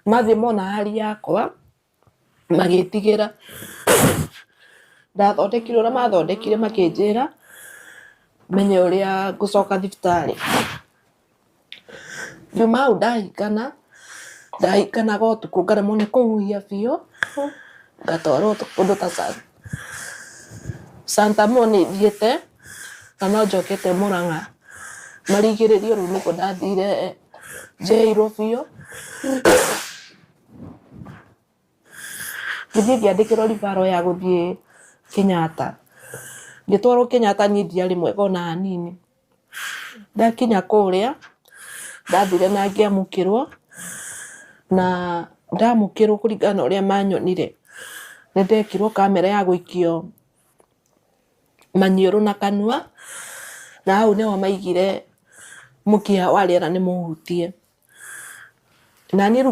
Mathiĩ mona hali yakwa magĩtigĩra. Ndathondekirwo ũrĩa mathondekire makĩnjĩra menye ũrĩa ngũcoka thibitarĩ. Ngiuma hau ndahingana, ndahinganaga ũtukũ ngaremwo nĩ kũhuhia biũ, ngatwarwo kũndũ ta Santa Mo nĩ thiĩte na no njokete Mũrang'a. Marigĩrĩrio rĩu nĩguo ndathire njeheirwo biũ. Ngĩthiĩ ngĩandĩkĩrwo referral ya gũthiĩ Kenyatta. Ngĩtwarwo Kenyatta niĩ ndiarĩ mwega ona hanini. Ndakinya kũrĩa, ndathire na ngĩamũkĩrwo, na ndamũkĩrwo kũringana na ũrĩa manyonire, nĩ ndekirwo kamera ya gũikio maniũrũ na kanua, na hau nĩho maigire mũkiha wa rĩera nĩ mũhutie. Na niĩ rĩu.